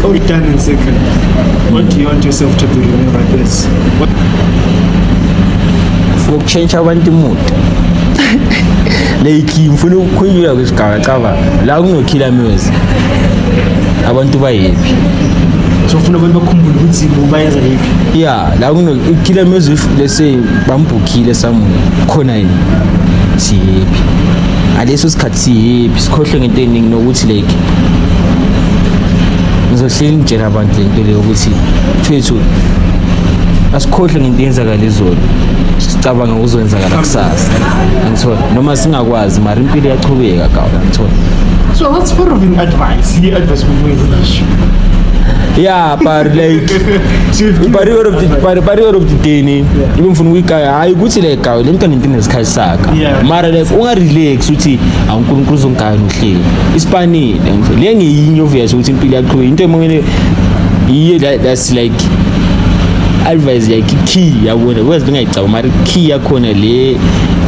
All done in seconds. What do you want yourself to be remembered as? What For ukutshentsha abantu imoto, like ngifuna ukukhulula kwesigaba caba la kunoKiller Music, abantu bayipi. So ufuna abantu bakhumbule ukuthi bayenza yiphi? Yeah, la kuno Killer Music, let's say bambhukhile somewhere khona, yini sihappy ngaleso sikhathi, sihappy, sikhohlwe ngento eningi, nokuthi like ngizohleli ngitshela abantu lento leyo ukuthi mfethu, asikhohlwe ngento eyenzakala izolo, sicabanga kuzokwenzakala kusasa, angithola noma singakwazi, mara impilo iyachubeka gawa, angithola. So that's part of an advice. I-advice bekuyenza. Yeah, but like So you've but out of the but out of the day ne, ibe ngifuna ukuyigaya, hayi ukuthi like gawe le nto nento inesikhathi sakha, mara like ungarelax uthi awunkulunkulu uzongigaya nohleli isipanile, ngithola le ngeyinye obvious ukuthi impilo yaqhubeka, into emongene iye that's like advice, like key yabona, because bengayicaba, mara key yakhona le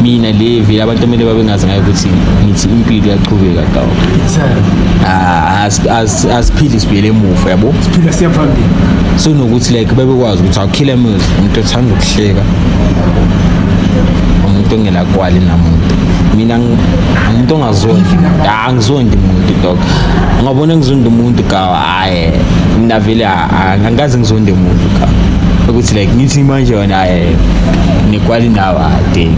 mina le vele abantu kumele babe ngazi ngayo ukuthi ngithi impilo iyaqhubeka gawa. It's Ah, asiphili sibuyele emuva, yabo. Siphila siya phambili. So nokuthi like bebekwazi ukuthi awuKiller Music, umuntu othanda ukuhleka, umuntu ongelakwali namuntu. Mina umuntu ongazondi, angizondi umuntu dog, ungabona ngizonda umuntu gawa, hayi, mina vele angikaze ngizonde umuntu gawa, ukuthi like ngithi manje wena, hayi, nekwali nawe ade.